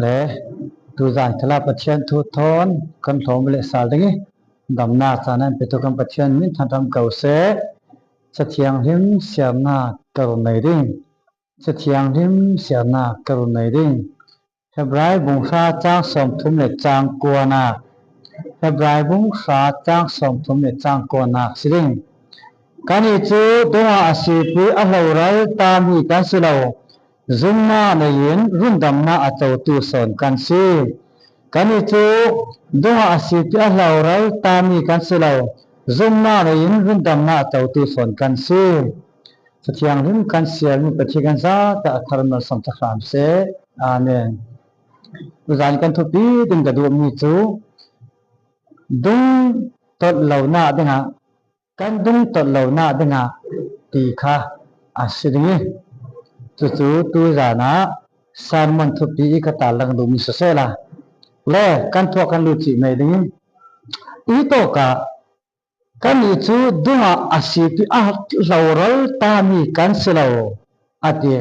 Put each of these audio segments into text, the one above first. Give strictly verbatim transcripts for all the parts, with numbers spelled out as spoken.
Le, tuzan kala Pathian thu thawn kan hlawm leh sal ding i, damna caan a kan petu kan Pathian min thangṭhat ko seh. Ca Thianghlim siarna ka run nei ding. Ca Thianghlim siarna ka run nei ding. Hebrai bung hra cang sawmthum le cang kuana. Hebrai bung hra cang sawmthum le cang kuana si ding. Kannih cu dungah a sipi a hloral tami kan si lo. Zumnak nei in rundamnak a cotu sawn kan si. Kannih cu dungah a sipi a hloral tami kan si lo. Zumnak nei in rundamnak a cotu sawn kan si. Ca Thianghlim kan siarmi Pathian kan zate a thar malsawm ta hram seh. Amen. Tuzan kan thupi ding ka duhmi cu dung tolh lonak dingah, kan dung tolh lonak dingah ti kha a si ding i, cucu tuzan ah sermon thupi i ka tarlang duhmi siseh la, le kan thuak kan lut cih mei ding i, i tawkah kannih cu dungah a sipi a hloral tami kan si lo, a ti.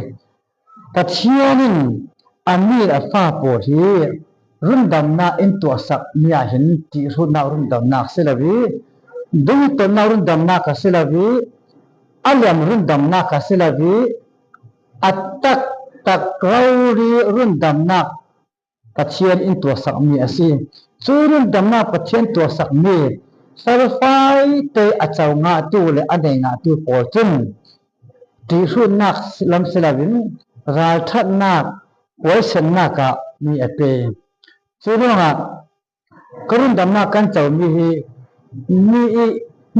Pathian in a mi a fa pawl hi rundamnak in tuahsakmi ah hin ṭihhrutnak rundamnak si lo i, dungtolhnak rundamnak kha si lo i, a liam rundamnak kha si lo i, a taktak rori rundamnak Pathian in tuahsakmi a si. Cu rundamnak Pathian tuahsakmi salfaite a co ngahtu le a nei ngahtu pawl cun ṭihhrutnak lam si loin ralṭhatnak, huaisennak ah mi a pe. Cu ruangah ka rundamnak kan comi hi mi i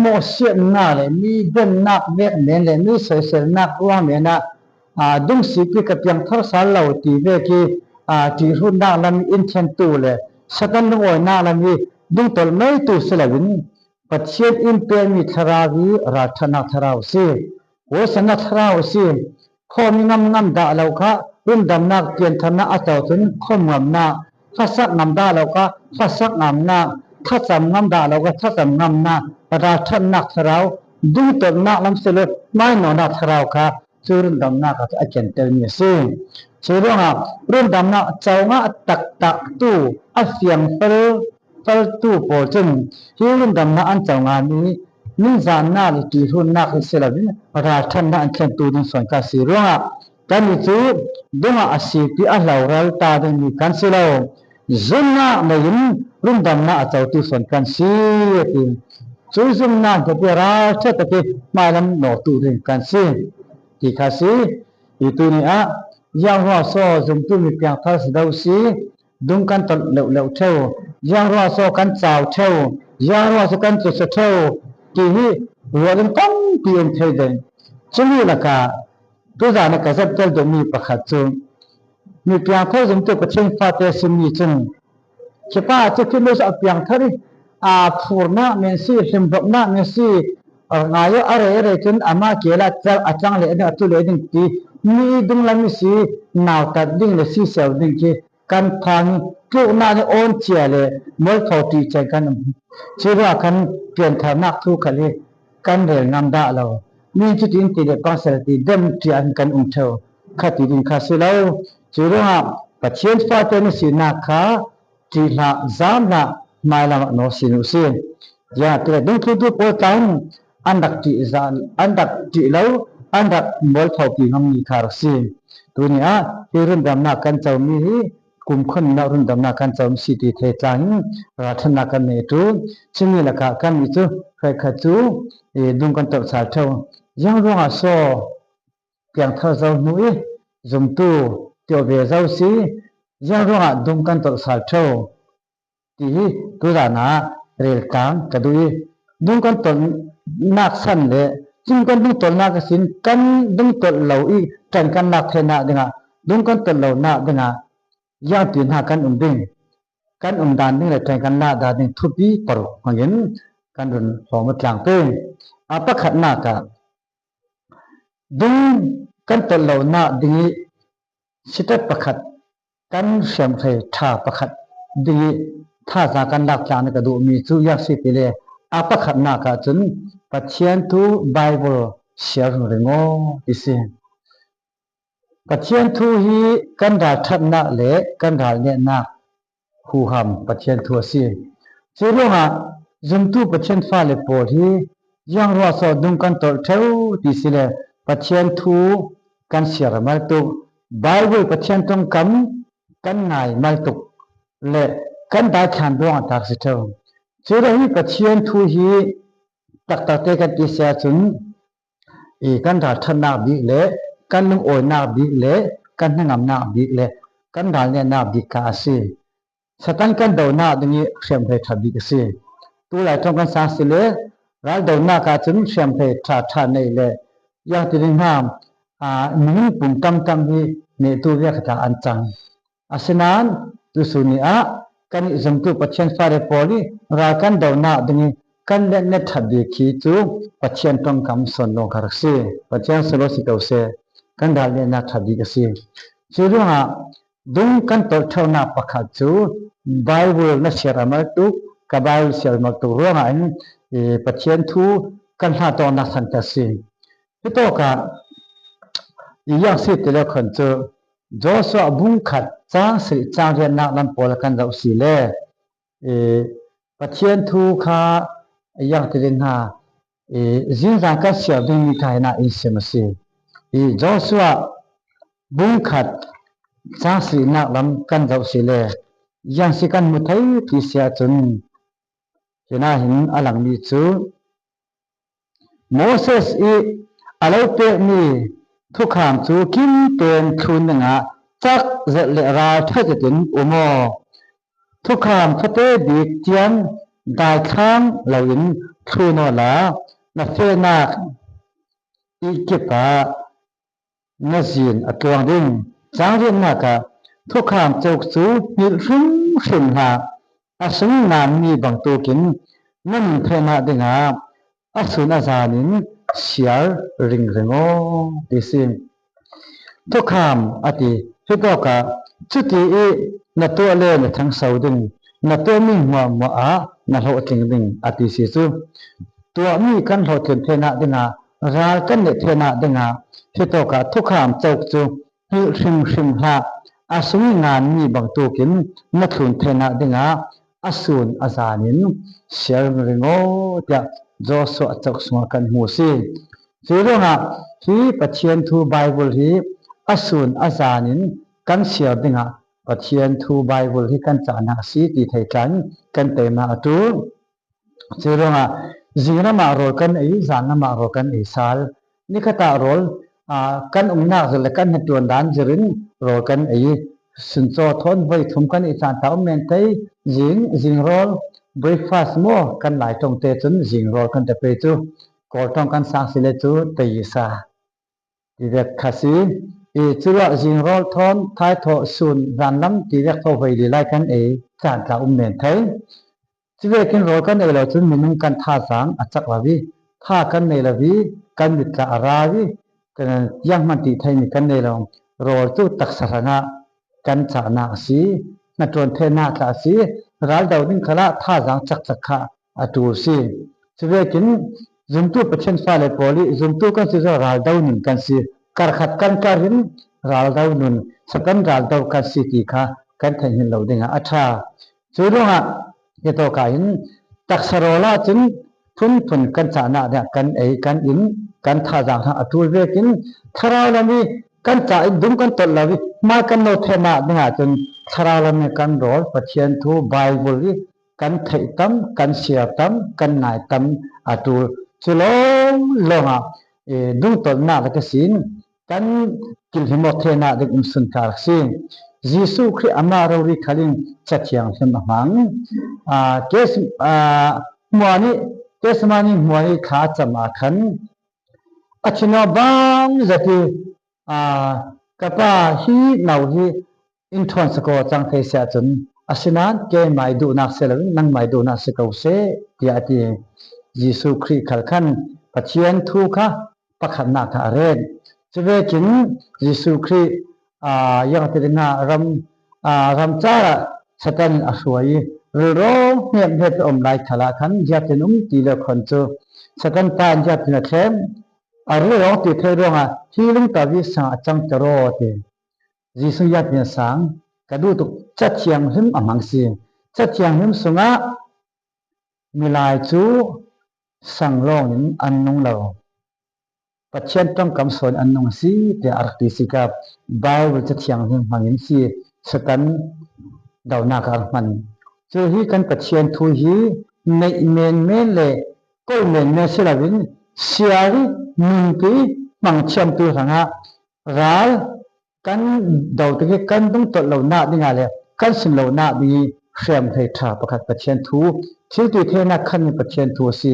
mawhsiatnak le mi dennak vek men le mi soiselnak ruang men ah, aa, dungsipi ka piangthar sal lo ti vek i, aa, ṭihhrutnak lam i in thlentu le Satan lungawinak lam i dungtolh meitu si loin Pathian in pekmi thlarau hi ralṭhatnak thlarau a si. Huaisennak thlarau a si. Khawm i ngam ngam dah lo kha rundamnak piantharnak a co cun khawm ngamnak, hlasak ngam dah lo kha hlasak ngamnak, thlacam ngam dah lo kha thlacam ngamnak, ralṭhatnak thlarau, dungtolhnak lam si lo, hmainawhnak thlarau kha cu rundamnak ah a kentelmi a si. Cu ruangah rundamnak co ngah taktaktu a fiangfel, feltu pawl cun hi rundamnak an co ngahmi ningzahnak le ṭihhrutnak hi si loin ralṭhatnak an thlentu ding sawn kha a si ruangah kannih cu dungah a sipi a hloral ta dingmi kan si lo. Zumnak nei in rundamnak a cotu sawn kan si, a ti. Cu zumnak hi ralṭha tak i hmailam nawtu ding kan si ti kha a si. Hi tu ni ah ziang ruangah so zumtu mi piangthar si do si, dung kan tolh leuhleuh ṭheu, ziang ruangah so kan cau ṭheu, ziang ruangah so kan cusa ṭheu ti hi ruah ding tampi um thei ding. Cumi lakah tuzan a ka zat tel duhmi pakhat cu mi piangthar zumtu Pathian fate a simi cun, khipa cu khi nu a piangthar i, aa, phurnak men si, hlimhlopnak men si, aa, ngai aw, a rei a rei cun amah keel ah a cang leh a tu leh ding ti, mi dunglam i si, nautat ding le siseu ding khi kan phang i, tluknak i awn cia le mualpho ṭih cia kan um. Curuah kan piantharnak thu khal hi kan rel ngam dah lo. Mi cu tiin ti le pangsal ti dem ṭia in kan um ṭheu kha ti ding kha si lo. Curuangah Pathian fate na sinak kha ṭih hlah, zam hlah, hmailam ah nawl sin uh si. Ziangahtile dungthluntu pawl tla in an rak ṭih zah, an rak ṭih lo, an rak mualphopi ngammi kha rak si. Tuni ah hi rundamnak kan comi hi kumkhua in rundamnak kan comi si ti thei tlangin ralṭhatnak kan nei ṭul. Cumi lakah kannih cu hrekkhat cu, eh, dung kan tolh sal ṭheu. Ziang ruangah so piangthar zo hnu i zumtu tio ve zo si, ziang ruangah dung kan tolh sal ṭheu ti hi tuzan ah rel tlang ka duh i, dung kan tolhnak san le cun kan dung tolhnak ihsin kan dung tolh lo i ṭan kan lak theinak dingah, dung kan tolh lonak dingah ziangti hna kan um ding, kan um dan ding le ṭan kan lak dan ding thupi paruk hmangin kan run hlawm a tlang pei. A pakhatnak ah dung kan tolh lonak ding i sitat pakhat, kan hriamhrei ṭha pakhat ding i thazaang kan lak tlang na ka duhmi cu ziang si ti le, a pakhatnak ah cun Pathian thu Baibal siar hringhring aw ti si. Pathian thu hi kan ralṭhatnak le kan ralnehnak huham Pathian thu a si. Cuih ruangah zumtu Pathian fale pawl hi ziang ruangah so dung kan tolh ṭheu ti si le Pathian thu kan siar mal tuk, Bible Pathian ṭongkam kan ngai mal tuk le kan daithlan ruangah tak si ṭheu. Cuih ruangah hi Pathian thu hi taktakte kan ti si ahcun i kan ralṭhatnak bik le kan lungawinak bik le kan hnangamnak bik le kan ralnehnak bik kha a si. Satan kan donak ding i hriamhrei ṭha bik a si. Tulai ṭong kan sang si le raldonak ahcun hriamhrei ṭha ṭha nei le ziang ti ding hna, aa, minung pum tamtam hi nehtu vialte an cang. Asinain tuihsun ni ah kan i zumtu Pathian fale pawl i ral kan donak ding i kan letnet ṭha bik hi cu Pathian ṭongkam sawn lawng kha rak si. Pathian salo si ko seh, kan ralnehnak ṭha bik a si. Cuih ruangah dung kan tolh ṭheunak pakhat cu Bible na siar a mal tuk, ka Bible siar a mal tuk ruangah in, eh, Pathian thu kan hlatawknak san ka si. Hitawkah i ziang si ti le khon cu Joshua bung khat cang sarih cang riatnak lam pawl kan zoh si le, eh, Pathian thu kha ziang ti ding hna, eh, zingzan kan siar dingmi kha hinah in sim a si. I Joshua bung khat cang sarihnak lam kan zoh si le ziang si kan hmu thei ti si ahcun, hinah hin a langmi cu Moses i a lo pekmi thukham cu kim tein thlun dingah cak zet le ralṭha zetin um aw. Thukham fate bik tiang daithlang loin thlun awla na fehnak i kip ah na zin a tluang ding. Cang riatnak ah thukham cok cu hngilh hrimhrim hlah, a sung nganmi bangtuk in na nun theihnak dingah a sun a zan in siar ringring aw, ti si. Thukham a ti. Hitawkah cuti i na tuah le na thangso ding, na tuahmi hmuahhmuah ah na hlawhtling ding a ti si cu. Tuahmi kan hlawhtling theihnak dingah, ral kan neh theihnak dingah, hitawkah thukham cok cu hngilh hrimhrim hlah, a sung i nganmi bangtuk in na thlun theihnak dingah a sun a zan in siar ringring aw, tiah Joshua cok sungah kan hmu a si. Cuih ruangah hi Pathian thu Bible hi a sun a zan in kan siar dingah Pathian thu Bible hi kan cahnak a si ti thei tlang kan teima a ṭul. Cuih ruangah zinglam ah rawl kan ei, zanlam ah rawl kan ei sal. Nikhat ah rawl, aa, kan umnak zet le kan hnaṭuan dan zir in rawl kan ei. Suncaw thawn voi thum kan ei caan ta um men thei. Zing, zingrawl, breakfast maw kan Lai ṭongte cun zingrawl kan ti pei cu. Kawl ṭong kan sang si le cu tei sa ti vek kha si. I curuah zingrawl thawn, thaithawh, sun, zanlam ti vek thaw voi li lai kan ei caan tla um men thei. Cuvekin rawl kan ei lo cun minung kan thazaang a cak lo i, tha kan nei lo i, kan mit tla a ra i, kan zianghman ti theimi kan nei lo. Rawl cu taksa hrangah kan cahnak a si, hnaṭuan theihnak tla a si, raldo ding khalah thazaang cakcak kha a ṭul si. Cuvekin zumtu Pathian fale pawl i zumtu kan si zong raldo nun kan si, karkhat kan kar in raldo nun, Satan raldo kan si ti kha kan theihhngalh lo dingah a ṭha. Cuih ruangah hitawkah hin taksa rawl ahcun phunphun kan cahnak dingah kan ei, kan in, kan thazaang hrang a ṭul vekin thlarau lam i kan cah i dung kan tolh lo i hmai kan no theihnak dingah cun thlarau lam i kan rawl Pathian thu Bible i kan theih tam, kan siar tam, kan ngai tam a ṭul. Cu lawng lawngah, eh, dungtolhnak le ka sin kan kilhim awk theihnak ding um sun kha a rak si. Jesuh Khrih amah rori khal in Cathiang hlim a hmang. Aa, Kes-, aa, hmuan i, Kesemani hmuan i thla a cam ah khan a thin awk bang zet i, aa, ka pa hi no hi in ṭhawn sak aw cang thei si ahcun, asinain keimai duhnak si loin nangmai duhnak si ko seh, tiah a ti. Jesuh Khrih khal khan Pathian thu kha pakhatnak kha a ret. Cuvekin Jesuh Khrih, aa, ziang ti dingah ram, aa, ram car ah Satan in a hruai i rilrawng hnemhnem a um lai khal ah khan ziatin um ti le khon cu Satan pa in ziatin a thlem, A ri lo ti thei ruangah hi lungtavi sang a cang ta raw ti. Jesu ya pian sang ka duh tuk Cathiang him a hmang si. Cathiang him sungah milai cu sang lawngin an nung lo. Pathian ṭongkam sawn an nung si tiah a rak ti si ka Bible Cathiang him hmangin si Satan donak a rak hman. Cu hi kan Pathian thu hi neih menmen le kol menmen si loin siar nunpi hmang thiamtu hrangah ral kan do tik i kan dungtolh lonak dingah le kan sin lonak ding i hriamhlei ṭha pakhat Pathian thu, thiltitheinak khan Pathian thu a si.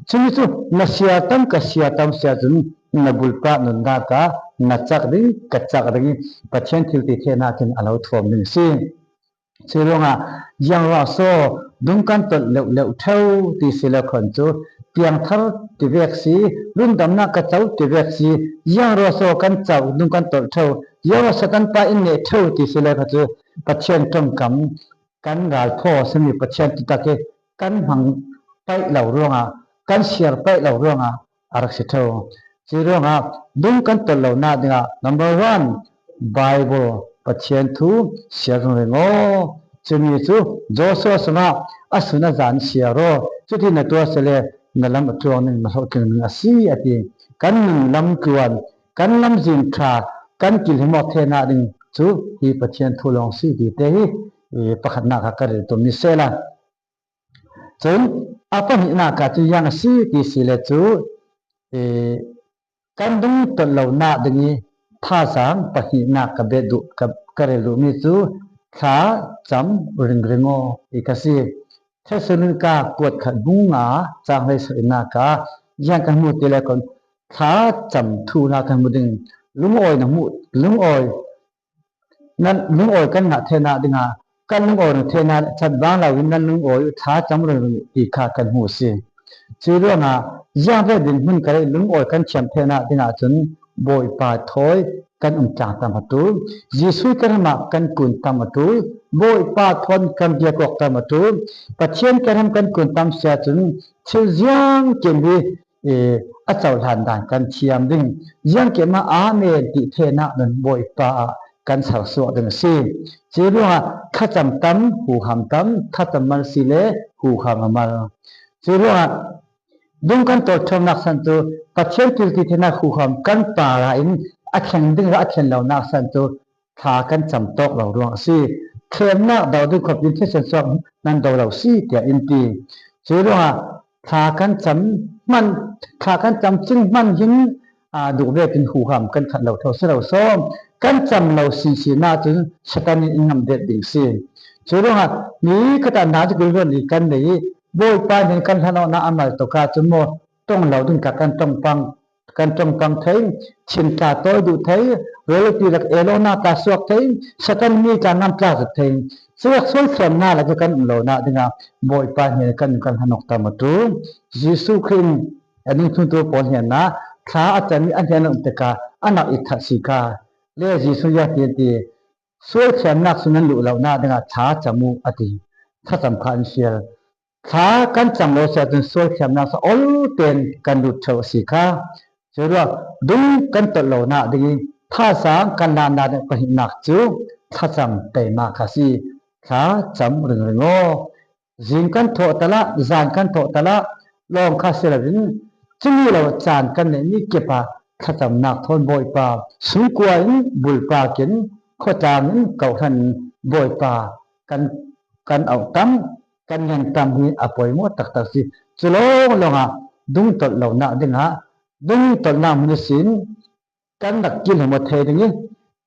Cumi cu na siar tam, ka siar tam si ahcun na bulpak nunnak ah na cak ding, ka cak ding i Pathian thiltitheinak in a lo thuam ding a si. Curuangah ziang ruah so dung kan tolh leuh leuh ṭheu ti si le khan cu piangthar ti vek si, rundamnak ka co ti vek si, ziang ruah so kan co dung kan tolh ṭheu, ziang ruah Satan pa in neh ṭheu ti si le kha cu Pathian ṭongkam kan ralphaw simi Pathian tutak i kan hmang paih lo ruangah, kan siar paih lo ruangah a rak si ṭheu. Curuangah dung kan tolh lonak dingah number one, Bible Pathian thu siar ringring aw. Cumi cu Joshua sungah a sun a zan siar aw. Cuti na tuah si le na lam a ṭuang ning na hlawhtling ning a si a ti. Kan nun lam tluan, kan lamzin ṭha, kan kilhimawk theinak ding cu hi Pathian thu lawng si ti te hi, i, pakhatnak kha ka rel tum ni sehla. Cun a pahnihnak ah cu ziang a si ti si le cu, i, kan dungtolh lonak ding i thazaang pahnihnak ka beh duh, ka, ka rel duhmi cu thla cam ringring aw ti kha si. Thesalonika kuat khat bung nga cang hlei sarihnak ah ziang kan hmu ti le khan thla cam thuhla kan hmu ding, lungawi na hmuh, lungawi nan lungawi kan ngah theinak dingah kan lungawi na theinak le chat vang loin nan lungawi uh thla cam ringring uh ti kha kan hmu a si. Curuangah ziangvek dinhmun ka rei lungawi kan thiam theinak dingah cun Bawipa thawi kan um tlang tam a ṭul. Jesuh kan ram ah kan kun tam a ṭul. Bawipa thawn kan biak awk tam a ṭul. Pathian kan ram kan kun tam si ahcun thil ziang kim hi, i, a cohlan dan kan thiam ding. Ziangkim ah amen ti theinak nun Bawipa ah kan sersuak ding a si. Curuangah thlacam tam, huham tam, thlacam mal si le huham a mal. Curuangah dung kan tolh ṭheunak san cu Pathian thiltitheinak huham kan par ah in a thleng ding a thleng lonak san cu thla kan cam tawk lo ruang a si. Thlemnak do ding khawpin thisen suak nan do lo si, tiah in ti. Curuangah thla kan cam hman, thla kan cam cing hman hin, aa, duh vekin huham kan khat lo tho si lo sawm. Kan cam lo sinsin ahcun Satan in in ngamh det ding si. Curuangah mi khat ah nazi kul ruat li kan nei i Bawipa nih kan hlan awknak a mal tuk ahcun maw, ṭong lo ding ka kan ṭongpang kan ṭongpang thei, thin tla tawi duh thei, reality lak elawknak tla suak thei, Satan mi tla ngam tla zat thei. Cuak sual thiamnak lak kan um lonak dingah Bawipa hnen kan kan hlan awk tam a ṭul. Jesuh Khrih in a dingthluntu pawl hnen ah thla a cam i a hnen a um tikah a nak i that si kha. Le Jesuh ziah ti, ti, sual thiamnak cu nan luh lonak dingah thla cam uh a ti. Thlacam kha an fial. Thla kan cam lo si ahcun sual thiamnak cu ol tein kan lut ṭheu a si kha. Curuah dung kan tolh lonak ding i thazaang kan lannak ding pahnihnak cu thlacam teima kha si. Thla cam ringring aw. Zing kan thawh talah, zan kan thawh talah, lawng kha si loin, cumi lo caan kan neihmi kip ah thlacamnak thawn Bawipa sungkua in, bulpak in, khuatlang in, kawhhran in Bawipa kan, kan auh tam, kan ngen tam hi a poimawh taktak si. Cu lawnglawng ah dungtolh lonak dingah, dungtolhnak hmun ihsin kan rak kilhim aw thei ding i,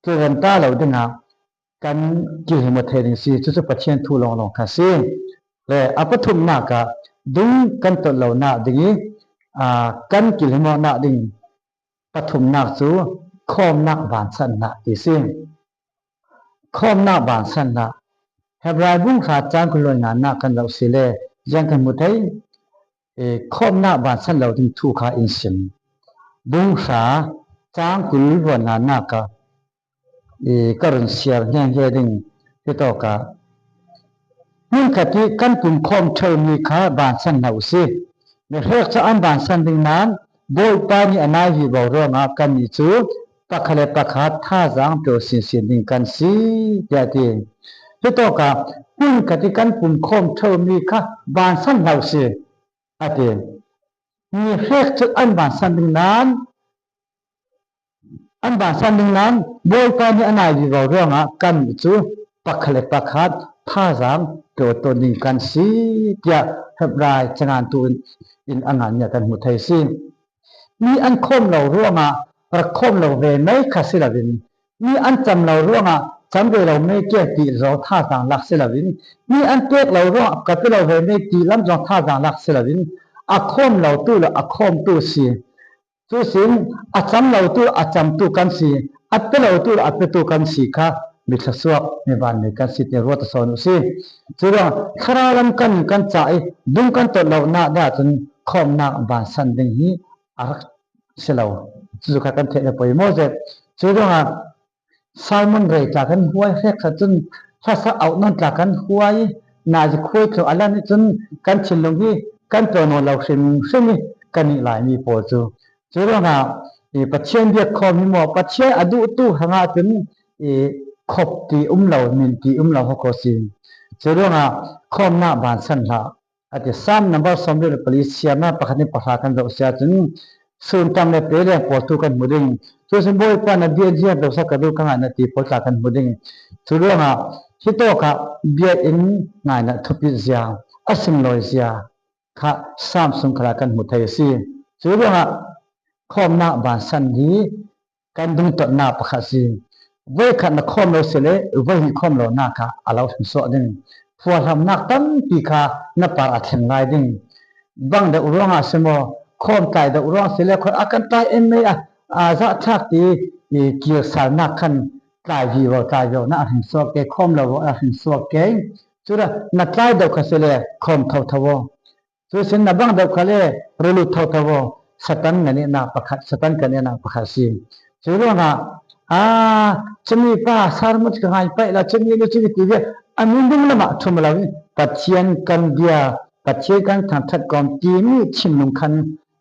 tluranta lo dingah kan kilhim aw thei ding si. Cucu Pathian thu lawnglawng kha si. Le a pathumnak ah dung kan tolh lonak ding i, aa, kan kilhim awknak ding pathumnak cu khawmnak vansan hlah ti si. Khawmnak vansan hlah. Hebrai bung hra cang kul hluan nganak kan zoh si le ziang kan hmu thei. Ee, khawmnak vansan lo ding thu kha in sim. Bung hra cang kul hluan nganak ah, ee, ka run siar hngehnge ding hi tawk ah, hmunkhat i kan pumkhawm ṭheumi kha vansan hlah u si. Mihrek cu an vansan ding nain Bawipa nih a nai vivo ruangah kannih cu pakhat le pakhat thazaang peuh sinsin ding kan si, tiah a ti. Hitawkah hmun khat i kan pumkhawm ṭheumi kha bansan hlah u si, a ti. Mi hrek cu an bansan ding nain, an bansan ding nain Bawipa nih a nai vivo ruangah kannih cu pakhat le pakhat thazaang peuh tawn ding kan si, tiah Hebrai cangantu in, in a ngan nih ah kan hmu thei a si. Mi an khawm lo ruangah rak khawm lo ve mai kha si loin, mi an cam lo ruangah cam ve lo mai ke ti zong thazaang lak si loin, mi an pek lo ruangah ka pe lo ve mai ti lam zong thazaang lak si loin, a khawm lotu le a khawmtu si. Cusin a cam lotu le a camtu kan si, a pe lotu le a petu kan si kha mi thlasuak, mi vanmi kan si ti ruat a sawn u si. Curuangah thlarau lam kan, kan ca i dung kan tolh lonak ding ahcun khawmnak bansan ding hi a rak si lo. Cucu kha kan theih le poi maw zet. Curuangah sermon rei tla kan huai hrek kha cun hlasak auh nawn tla kan huai, nazi khuai tlung a lan i cun kan thinlung hi kan ṭuan nawn lo hrimhrim i kan nih Laimi pawl cu. Curuangah i Pathian biak khawm hi maw, Pathian a duhtu hrangah cun i khop ti um lo, min ti um lo hok ko si. Curuangah khawmnak bansan hlah. A ti, Sam number sawmli le pali siarna pakhat in pahra kan zoh sia cun, sun ṭang le pe leng pawl thu kan hmu ding. Cucun Bawipa na bia in ziang zosa ka duh ka ngaihna ti pawl tla kan hmu ding. Cu ruangah hitawkah bia in ngaihna thupit zia, a sunglawi zia kha Sam sung khalah kan hmu thei a si. Cu ruangah khawmnak bansan hi kan dungtolhnak pakhat si. Voikhat na khawm lo si le, voi hi khawm lonak kha a lo hringsuak ding. Phuahlamnak tampi kha na par a thleng lai ding. Bang deuh ruangah si maw, khawm tlai deuh ruang si le, khawm a kan tlai en mei a, a zahthlak ti i kilsalnak khan tlai vivo, tlai vivo na a hringsuak ke, khawm lo a hringsuak ke. Cule na tlai deuh kha si le, khawm thotho aw. Cuihsin na bang deuh kha le, rulut thotho aw. Satan na nehnak pakhat, Satan ka nehnak pakhat si. Cuih ruangah, aa, cumi pa, sermon ka ngai paih lo, cumi lu cumi ti ve, a min ding lamah ṭhum lo in, Pathian kan bia, Pathian kan thangṭhat kawm timi thinlung khan,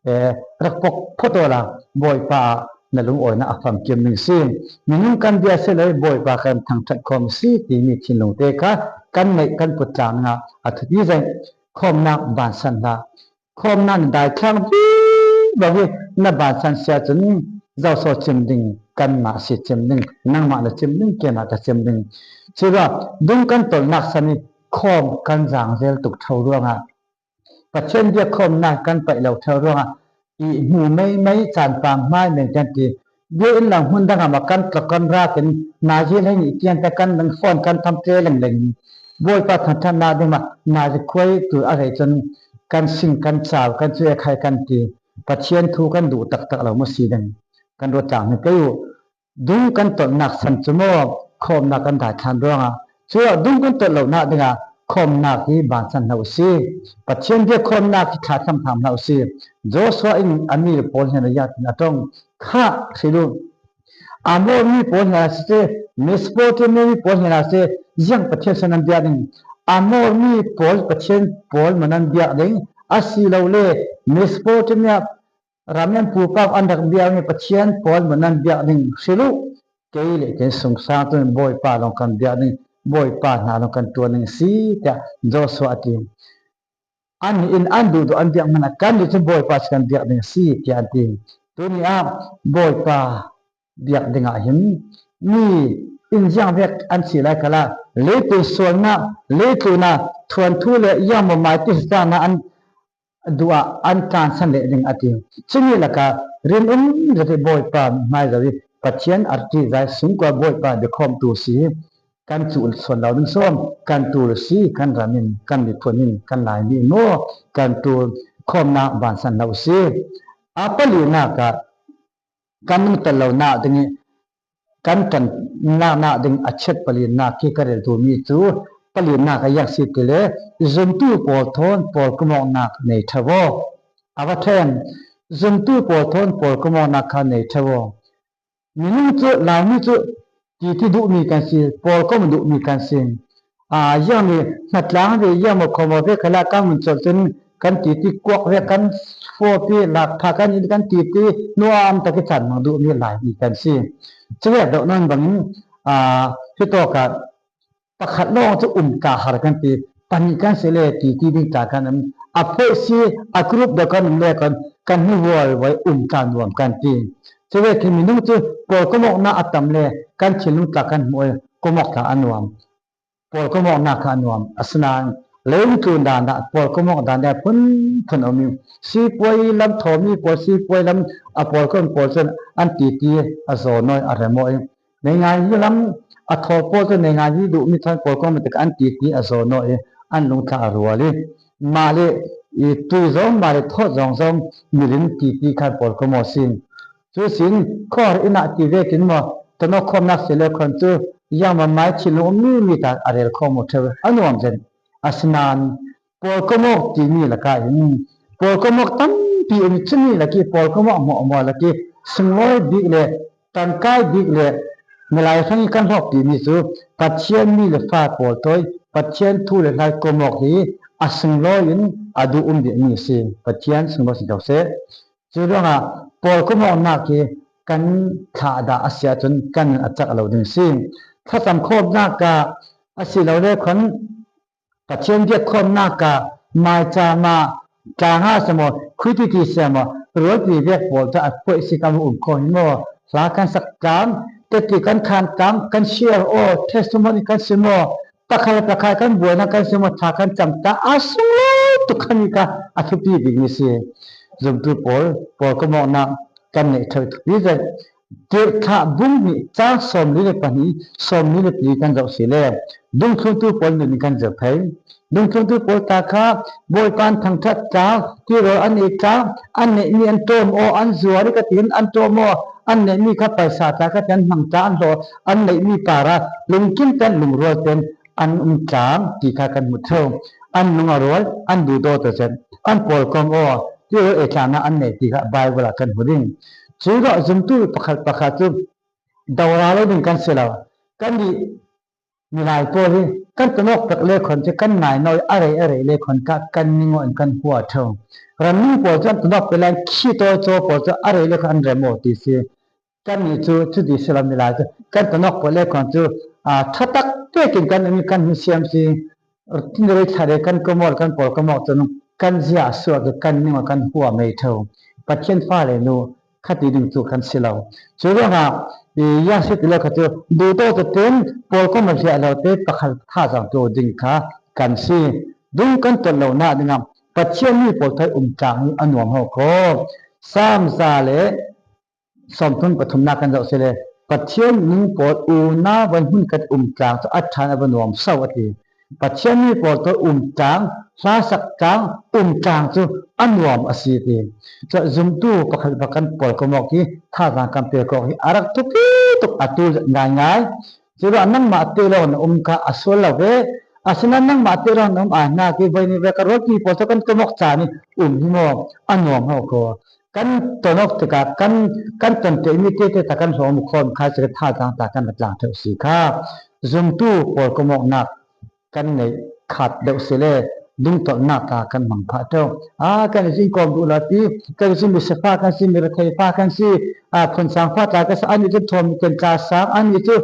eh, rak pok phawt awla, Bawipa ah na lungawinak a famkim ding si. Minung kan bia si lo, Bawipa kan thangṭhat kawm si timi thinlung te kha kan neih, kan put tlang dingah a thupi zeng. Khawmnak bansan hlah. Khawmnak na daithlang vivo hi na bansan si ahcun, zoso cim ding, kanmah si cim ding, nangmah na cim ding, keimah ka cim ding. Curuah dung kan tolhnak san i khawm kan zaang zel tuk tho ruangah, Pathian bia khawmnak kan paih lo tho ruangah, i hmu meimei, caan pang hmai men kan ti. Bia in lang hmun dang ah mah kan tlok kan rak in, nazi lei nih tiang te kan dang phone kan tham te lengleng in, Bawipa thangṭhatnak ding mah nazi khuai tu a rei cun kan sing, kan cau, kan cuai khai kan ti. Pathian thu kan duh taktak lo maw si ding? Kan ruat tlang hna pei u. Dung kan tolhnak san cu maw, khawmnak kan daithlan ruangah, cuah dung kan tolh lonak dingah khawmnak hi bansan hna u si. Pathian bia khawmnak hi thlahthlam hna u si. Joshua in a mi pawl hnen a ziangtin a ṭong kha hril u. Amor mi pawl hnen a si, Mesopotamia mi pawl hnen a si, ziang Pathian san an biak ding. Amor mi pawl Pathian pawl man an biak ding. Asilole Mesopotamia ram in pupa an rak biakmi Pathian pawl man an biak ding hril u. Kei le kei sungsang tu in Bawipa lawng kan biak ding, Bawipa hna lawng kan ṭuan ding si, tiah Joshua a ti. An in an duhduh an biak hmanh ah kan nih cu Bawipa si kan biak ding si, tiah an ti. Tuni ah Bawipa biak dingah hin mi in ziang vek an si lai khalah, leitlun sualnak, leitlun ah thuanthu le ziang mawmai ti hna an duh ah an tlansan leh ding a ti. Cumi lakah rinum zet i Bawipa hmai zoh i Pathian a ṭihzai sungkua Bawipa biakhawmtu si kan cuh suan lo ding sawm, kan tul si, kan ram in, kan miphun in, kan Laimi in maw, kan tul khawmnak bansan lo si. A palinak ah kan nungtel lonak ding i kan ṭannak ding a chiat palinak khi ka rel duhmi cu palinak a ziang si ti le zumtu pawl thawn pawl kumawknak nei ṭha aw. A va ṭhen, zumtu pawl thawn pawl kumawknak kha nei ṭha aw. Minung cu, Laimi cu titi duhmi kan si, pawl kawm duhmi kan si. Aa, ziangmi hnatlang ve, ziangmaw khawmaw ve khalah kan vun colh cun kan titi kuak vek, kan fawpi lak pha, kan in kan titi nuam tak i chan mang duh mi lai i kan si. Chuvek deuh nawn bangin, aa, hitawkah pakhat lawng chu um tla har kan ti, pahnih kan si le titi ding tla kan um, a phoih si, a group deuh kan um le kan, kan hnu vual vai um tla nuam kan ti. Chuvek hi minung chu pawlkomawkna a tam le kan thinlung tla kan hmuh i komawk tla a nuam. Pawlkomawkna kha a nuam. Asinain leitlun dan dah pawlkomawk dan dah phunphun a um i, sipuai lam thawmi pawl, sipuai lam a pawlkomawk pawl chuan an titi a zaw nawi a rem aw i, neingaihi lam a thaw pawl chuan neingaihi duh mi chuan pawlkomawk tak an titi a zaw nawi i, an lung thla a rual i, mah leh i tui zawng mah leh thawt zawng zawng milin titi khan pawlkomawk sin. Chu sin, khawhar inah ti vekin maw, tawnawk khawmnak si le khawn chu, yang mamai thinlung um mi mi ta a rel khawm u theu a nuam zen. Asinain, pawlkomawk ti mi laka in, pawlkomawk tampi um chu mi laki, pawlkomawk hmuah hmuah laki, sunglawi bik le, tangkai bik le, milai hrangi kan hlawkpih mi chu, Pathian mi le fa pawl tawi, Pathian thu le hlai komawk hi, a sunglawi in a duh um bik mi si, Pathian sunglawi si deuh se. Chu ruangah pawlkomawknak hi kan thlah dah a si ahcun kan nun a chak lo ding si. Thlacham khawmnak ah a si lo le khawn Pathian biak khawmnak ah maicham ah tlanga semaw, khuititi semaw, rualpi vek pawl cu a phoih si kan um khawm hi maw? Hla kan sak tlang, teti kan khan tlang, kan share aw, testimony kan si maw? Pakhat le pakhat kan buaina kan si maw, thla kan cam ta, a sunglawi tuk kha mi kha a thupi bik mi si. Zumtu pawl, pawlkomawknak kan neih ṭheu thupi zet. Tirhthlah bung hnih chang sawmli le pahnih, sawmli le pali kan zoh si le, dungthluntu pawl nun kan zir thei. Dungthluntu pawl ta kha, Bawipa an thangṭhat tlang, tirawl an ei tlang, an neihmi an ṭawm aw, an zuar i ka tiin an ṭawm aw, an neihmi kha paisa ta ka ti an hmang ta an hlawh, an neihmi para lungkim ten lungrual ten an um tlang ti kha kan hmu theu. An lung a rual, an duhdaw ta zet, an pawlkom aw, tirawl ei tlangna an nei ti kha Bible ah kan hmu ding. Chu ruah zumtu pakhat pakhat chu dora lo ding kan si lo. Kan nih milai pawl hi kan tawnawk pek le khawn chu kan ngai nawi a rei a rei le khawn kha kan ning aw in kan hua ṭheu. Ram ning pawl chu an tawnawk pek le an khi tawi chaw pawl chu a rei le khawn an rem aw ti si. Kan nih chu chuti si lo milai chu kan tawnawk pek le khawn chu, a, ṭha tak pekin kan um i kan hun siam si. Tin rei thla rei kan kawmawk kan pawlkomawk chun kan zia a suak i kan ning aw kan hua mai ṭheu. Pathian fa le nu khati ding chu kan si lo. Chu ruangah, i, ziang si ti lo kha chu, duhdaw taten pawlkom a hliah lo te pakhat thazaang tu ding kha kan si. Dung kan tawlh lohna dingah Pathian mi pawl thawi um tlang hi a nuam ho khaw. Sam za le sawmthum pathumna kan zoh si le, Pathian mi pawl unau vai hmun kan um tlang chu a ṭha in a va nuam so a ti. Pathian mi pawl thawi um tlang, hla sak tlang, um tlang chu a nuam a si ti. Chuan zumtu pakhat pakhat kan pawlkomawk hi thazaang kan pek awk hi a rak thupi tuk a tul zet ngai ngai. Churuah nangmah te lawng na um kha a sual lo ve. Asinain nangmah te lawng na um ai hna khi vawiin vek a rualpi pawl chu kan kawmawk chan i um hi maw a nuam ho khaw. Kan tawnawk tikah kan, kan tawn teh mi te te ta kan hlawm khawm kha si ka thazaang ta kan la tlang ṭheuh si kha. Zumtu pawlkomawknak kan neih khat deuh si le, dungtawlhnak ta kan hmang phah ṭheu. A, kan i zin kawm duh lo ti, kan i zin mi sefa kan si, mi rethei fa kan si, a, phunsang fa tla ka sa, an i cu thawm ten tla sang, an i cu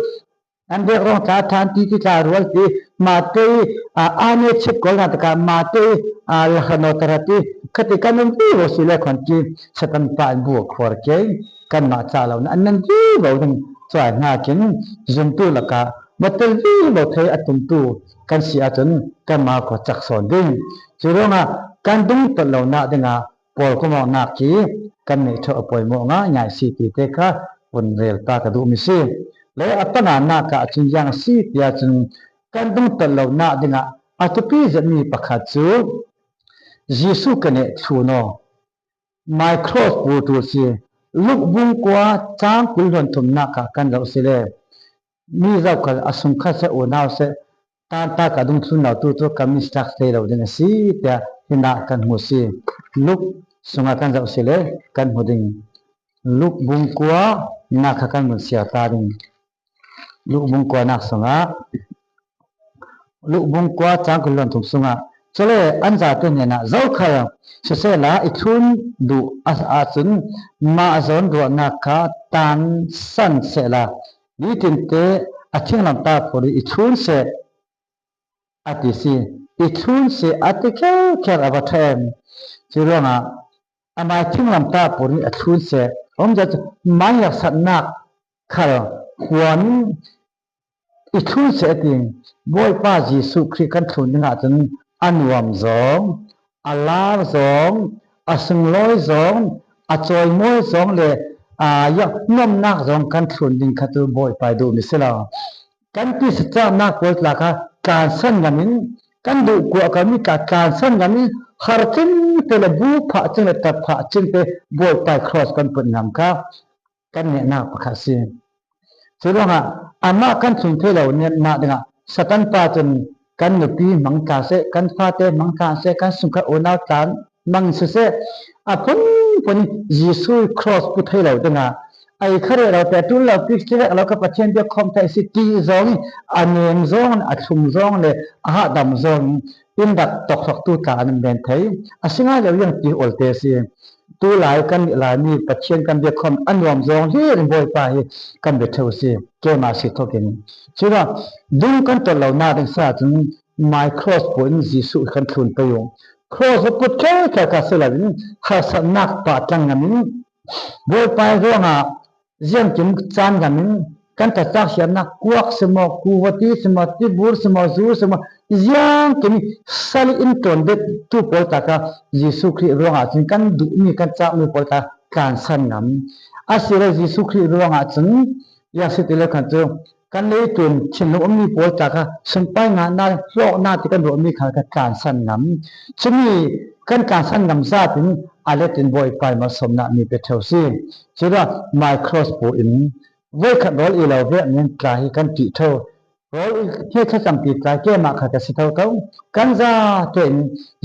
an rek rawng tla ṭhan ti ti tla rual ti, mate i, a, a ne chep kawl na taka mate i, a, la kha naw tara ti, khati kan um vivo si le khawn ti, Satan pa an bu a khuar kei, kanmah ca lo na an nan vivo ding chuai hnakin zumtu laka matel vivo thei a tumtu kan si ahcun kanmah khaw chak sawn ding. Cu ruangah kan dungtawlh lo na dingah pawlkomawknak hi kan neih ṭheuh a pawimawh ngai ngai si ti te kha vun rel ta ka duhmi si. Le a panganak ah cun ziang a si ti ahcun kan dungtawlh lo na dingah a thupi zetmi pakhat cu Jesuh ka neh thlun aw. Micros pu tul si. Luk bung kua cang kul hluan thumnak ah kan zoh si le. Mi zokhal a sungkhat seh unau seh tanta ka dungthlun lo tu cu ka mistrust thei lo ding a si tiah hinah kan hmu si. Luk sungah kan zoh si le kan hmu ding. Luk bung kua nak kha kan vun siar ta ding. Luk bung kua nak sungah, Luk bung kua cang kul hluan thum sungah Cule an zate hnenah, "Zokhal sisehla i thlun duh a, ahcun mah zawn ruahnak kha tansan sehla, nitinte a thinglamtah pur i thlun seh," a ti si. "I thlun seh," a ti kherkher a va ṭha em. Curuangah amai thinglamtah pur in a thlun seh. Omzat cu mai haksatnak khal huam in i thlun seh a ti. Bawipa Jesuh Khrih kan thlun dingah cun a nuam zong, a lar zong, a sunglawi zong, a cawimawi zong le, aa, yak nuamhnak zong kan thlun ding kha cu Bawipa ih duhmi si lo. Kan pisacaknak pawl tla kha tlansan ngam in, kan duh kuahkami tla tlansan ngam in, har cingte le bu phah cing le tat phah cingte Bawipa ih cross kan put ngam kha kan nehnak pakhat si. Curuangah amah kan thlun thei lo nehnak dingah Satan pa cun kan nupi hmang tla seh, kan fate hmang tla seh, kan sungkhat unau tla hmang siseh, a phunphun Jesuh ih cross pu thei lo dingah, "Ei kha reh lo te, a ṭul lo pi, si vek lo, ka Pathian biakkhawm thei si," ti zong ih a nem zong, a thlum zong le a hahdam zong in rak tokhroktu tla an um men thei. A si ngai lo, ziang ti olte si. Tulai kan nih laimi Pathian kan biakkhawm a nuam zong hi in Bawipa hi kan bia ṭheu si, keimah si thawkin. Curuangah dung kan tolh lonak ding sa cun mai cross pu in Jesuh kan thlun pei uh. Cross a put kherkher kha si loin harsatnak pah tlang ngam in, Bawipa ih ruangah ziangkim caan ngam in, kan tacak hiarnak kuak si maw, kuvati si maw, tibur si maw, zu si maw, ziangkim ih sal in ṭuan deuhtu pawl tla kha Jesuh Khrih ruangah cun kan duhmi, kan cakmi pawl tla tlansan ngam. Asile Jesuh Khrih ruangah cun ziang si ti le khan cu kan leitlun thinlung ummi pawl tla kha sumpai ngahnak, hlawknak ti kan ruahmi kha, kha tlansan ngam. Cumi kan tlansan ngam zat in a let in Bawipa ih malsawmnak mi pe ṭheu si. Curuangah mai cross pu in voikhat rawl i lo vek ning tla hi kan ṭih ṭheu. Rawl i hniatthlacam ti tla keimah kha ka si thotho. Kan zate in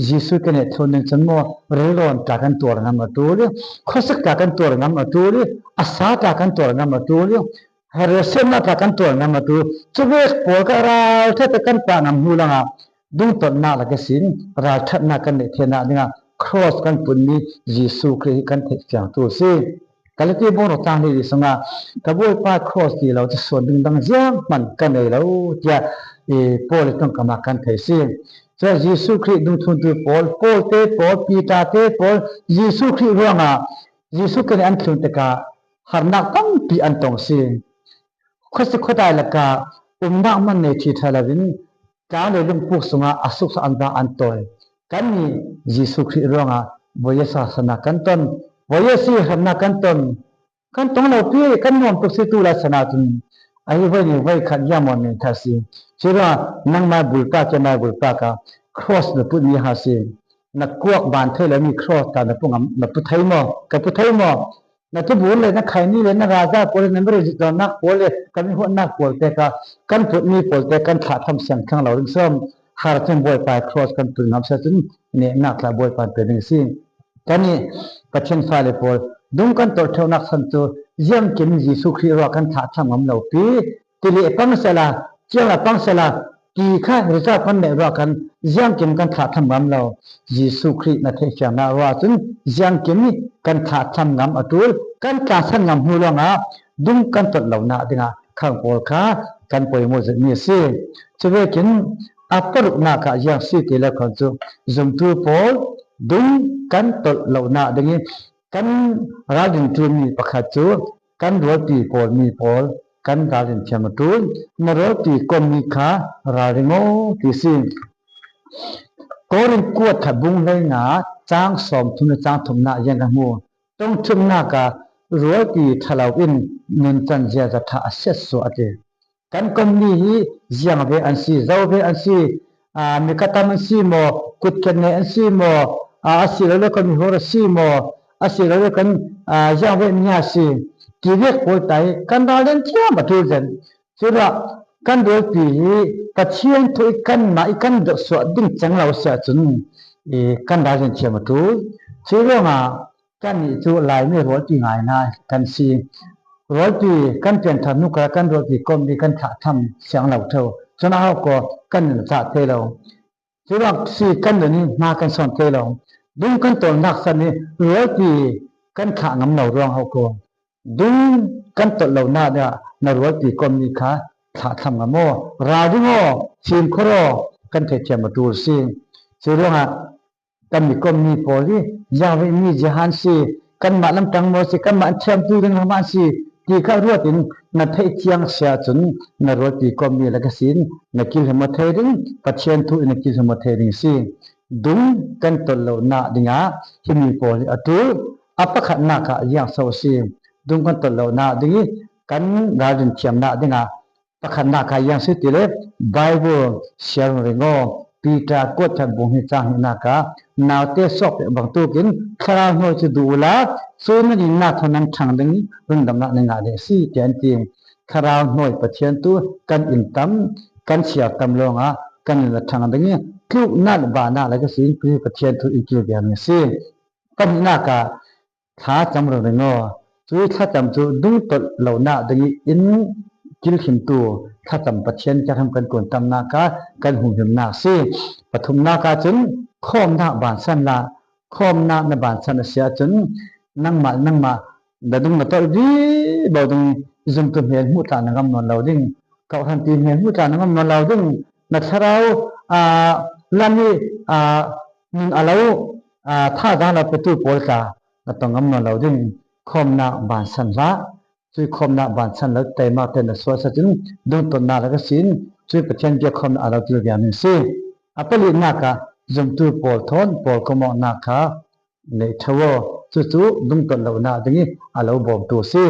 Jesuh kan neh thlun ding cun maw, rilrawn tla kan tuar ngam a ṭul ih, khuasik tla kan tuar ngam a ṭul ih, a sa tla kan tuar ngam a ṭul ih, Herod siatnak tla kan tuar ngam a ṭul. Cuvek pawl kha ralṭhat kan pah ngam hnu lengah dungtolhnak lak ihsin ralṭhatnak kan neih theihnak dingah cross kan punmi Jesuh Khrih hi kan theih fiangtu si. Galati bung ruk tang hleili sungah, "Ka Bawipa cross ti lo cu suan dingdang zianghman ka nei lo," tiah, eh, Paul ih ṭongkam ah kan thei si. Cun Jesuh Khrih dungthluntu pawl, Paul te pawl, Peter te pawl, Jesuh Khrih ruangah Jesuh kan an thlun tikah harnak tampi an tong si. Khuasik khuadai lakah umnak man nei ṭhi ṭha loin, tlang le lungpuk sungah a suksa an vak an tawi. Kannih Jesuh Khrih ruangah voi a sa sana kan ton, voi a si hramnak kan ton, kan tong lo pi, kan nuam tuk si tu lai sana cun, ahi voi ni voi khat ziang maw nei ṭha si. Curuangah nangmai bulpak, keimai bulpak ah cross na putmi ha si. Na kuak ban thei lomi cross tla na pu ngam, na pu thei maw? Ka pu thei maw? Na tibur le na khaini le na raza pawl le na mirun zitlawnnak pawl le ka mihuatnak pawl te kha kan putmi pawl te kan thlahthlam siangthlang lo ding sawm. Har cun Bawipa ih cross kan put ngam si ahcun nehnak tla Bawipa in pe ding a si. Kannih Pathian fale pawl, dung kan tolh ṭheunak san cu ziangkim Jesuh Khrih ruah kan thlahthlam ngam lo pi, ti leh pang sehla, ciang la pang sehla, ti kha result kan neih ruah khan ziangkim kan thlahthlam ngam lo. Jesuh Khrih na theihfiangnak ruah cun ziangkim ih kan thlahthlam ngam a ṭul, kan tlansan ngam hnu lawngah dung kan tolh lonak dingah khang pawl kha kan poimawh zetmi a si. Cuvekin a paruknak ah ziang si ti le khan cu zumtu pawl dung kan tolh lonak ding ih kan ralrin ṭulmi pakhat cu kan rualpi pawlmi pawl kan ralrin thiam a ṭul. Na rualpi kommi kha ralring aw ti si. Korin kuat khat bung hleinga cang sawmthum le cang thumnak ziang kan hmu. Ṭongṭhumnak ah rualpi ṭhalo in nuncan ziaza ṭha a siatsuah a ti. Kan kommi hi ziang ve an si, zo ve an si, aa, mi ka tam an si maw, kutkhen nei an si maw, aa, a si lo le kan mihur a si maw, a si lo le kan, aa, ziang ve mi a si, ti vek pawl tla hi kan ralrin thiam a ṭul zen. Curuah kan rualpi hi Pathian thu ih kanmah ih kan dohsuah ding cang lo si ahcun, ih, kan ralrin thiam a ṭul. Curuangah kannih cu Laimi rualpi ngai hna kan si. Rualpi kan pianthar hnu kha kan rualpi kommi kan thlahthlam siang lo ṭheu. Cun a hau kaw kan nun cah te lo. Curuangah si kan nun hi hna kan sawn thei lo. Dung kan tolhnak san hi rualpi kan thlah ngam lo ruang ho ko. Dung kan tolh lo nak dingah na rualpi kommi kha thlah thlam ngam aw, ra ding aw, fimkhur aw, kan theihthiam a ṭul si. Curuangah kan mi kommi pawl hi Yahweh mi ziahan si, kanmah lam ṭang maw si, kanmah an thiamtu ding lam an si, ti kha ruat in na theih thiang si ahcun na rualpi kommi lak a sin na kilhim aw thei ding, Pathian thu in na kilhim aw thei ding si. Dung kan tolh lo nak dingah himi pawl hi a ṭul. A pakhatnak ah ziang so si. Dung kan tolh lo nak ding hi kan ralrin thiamnak dingah pakhatnak kha ziang si ti le Bible siar ring aw. Peter kuat khat bung hnih cang hnihnak ah naute suak pek bangtuk in thlarau hnawi cu duh uhla, cu nan innak thawn nan ṭhang ding rundamnak nan ngah ding si tiah an ti. Thlarau hnawi Pathian tu kan in tam, kan siar tam lawngah kan in a ṭhang ding i tluknak le bahnak le ka sin Pathian thu in kilven ding si. Pahnihnak ah thlacam ringring aw. Cui thlacam cu dung tolh lonak ding i in kilhimtu thlacam Pathian kehram kan kun tamnak kha kan humhimnak si. Pathumnak ahcun khawmnak bansan hlah. Khawmnak na bansan a si ahcun nangmah, nangmah na dung na tolh vivo ding, zumtu hmel hmuh tla na ngam nawn lo ding, kawhhran ti hmel hmuh tla na ngam nawn lo ding, na thlarau, aa, lam i, aa, nun a lo, aa, thazaang lo petu pawl tla na tong ngam nawn lo ding. Khawmnak bansan hlah. Cui khawmnak bansan lo teimak te na sual sa cun dungtolhnak le ka sin cui Pathian biakhawmnak a lo kilven ding si. A palinak ah zumtu pawl thawn pawl kawmawknak kha neih ṭheo aw. Cucu dungtolh lonak ding i a lo bawmtu a si.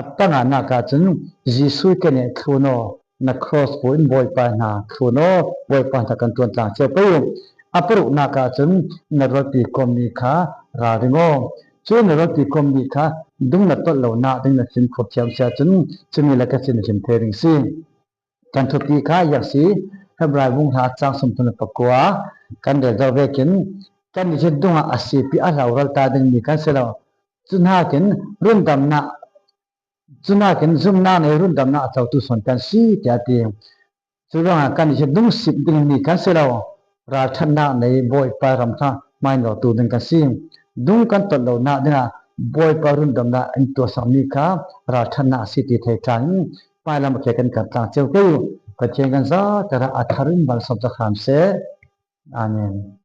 A panganak ahcun Jesuh ke nih thlun aw, na cross pu in Bawipa hna thlun aw, Bawipa hna kan ṭuan tlang cio pei u. A paruknak ahcun na rualpi kommi kha ralring aw. Cu na rualpi kommi kha dung na tolh lonak ding na fimkhur thiam si ahcun cumi le ka sin na him thei ding si. Kan thupi kha ziang si, Hebrai bung hra cang sawmthum le pakua kan rel zo vekin, kan i cit dungah a sipi a hloral ta dingmi kan si lo. Cuhnakin rundamnak, cuhnakin zumhnak nei rundamnak a cotu sawn kan si, tiah a ti. Curuangah kan i cit dung sip dingmi kan si lo. Ralṭhatnak nei Bawipa ram kha hmainawtu ding kan si. Dung kan tolh lonak dingah Bawipa rundamnak in tuahsakmi kha ralṭhatnak a si ti thei tlangin hmailam a ke kan kar tlang cio pei u. Pathian kan zaterah a thar in malsawm sak hram seh. Amen.